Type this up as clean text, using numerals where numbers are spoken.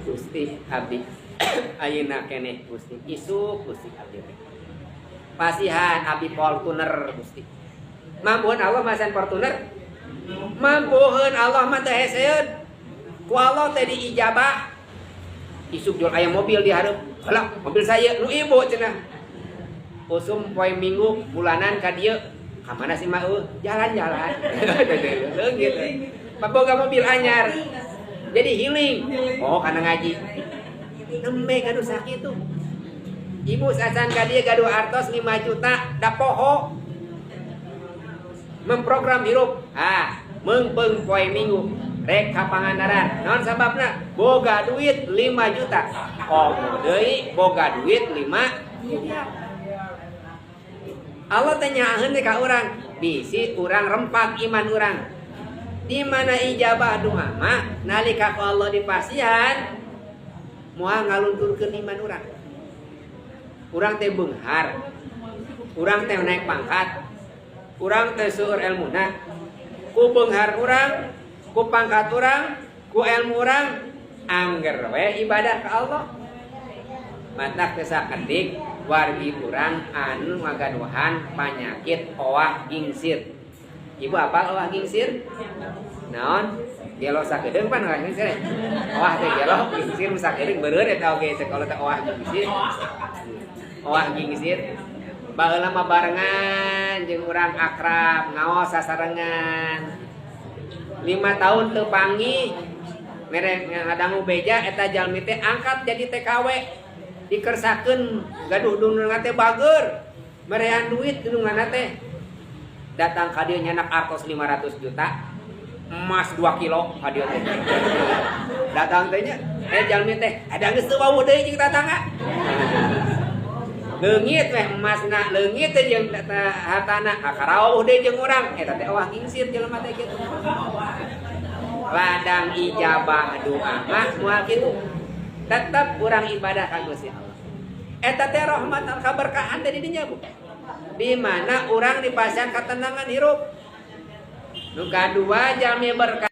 Gusti, abdi ayeuna keneh, Gusti, isuk, Gusti, abdi teh pasihan abdi Fortuner, Gusti. Mampuan Allah masihan Fortuner, mampuheun. Allah mah teh heseun ku Allah teh diijabah. Isuk jual ayam, mobil di hareup. Halah, mobil saya nu ibu cenah. Usum poe Minggu bulanan ka dieu, ka mana sih mah? Jalan-jalan leungit. Boga mobil anyar. Jadi healing. Oh, karena ngaji. Nembe gaduh sakitu. Ibu sacan ka dieu gaduh artos 5 juta da poho. Memprogram hirup. Ah, meungpeung poe Minggu rek ka Pangandaran. Naon sababna? Boga duit 5 juta. Komo deui boga duit 5 juta. Allah teh nyaaheun teh ka urang, bisi urang rempak iman urang. Di mana ijabah doa mah nalika ku Allah dipasihan, moal ngalunturkeun iman urang. Urang teh beunghar. Urang teh naik pangkat. Urang teh seueur elmuna. Ku beunghar urang, ku pangkat urang, ku ilmu urang, angger we ibadah ka Allah. Matak teh sakedik wargi urang anu ngagaduhan panyakit owah gingsir. Ibu apa owah gingsir? Naon? Gelo sakedeung pan owah gingsir. Owah teh gelo, gingsir sakedeung beureut eta oge cek kalau teh owah gingsir. Owah gingsir. Baheula mah barengan jeung urang akrab, ngaos sasarengan. 5 tahun teu panggih, mere ngadangu beja eta jalmi teh angkat jadi TKW, dikersakeun, gaduh dunungan teh bager, merean duit dunungan teh. Datang ka dieu nyanak artos 500 juta, emas 2 kilo ka dieu teh. Datang teh nya, eh, jalmi teh ada geus teu wawuh deui jeung tatangga. Leungit weh emasna, leungit teh jeung hartana, kakarawuh deui jeung urang. Eta teh owah gingsir jelema teh kitu. Ladang ijabah doa mah moal kitu, tetap urang ibadah ka Gusti Allah. Eta teh rahmat kaberkahan teh di dinya, Bu, di mana urang dipasihan ketenangan hirup. Nu kadua, jalmi berkah.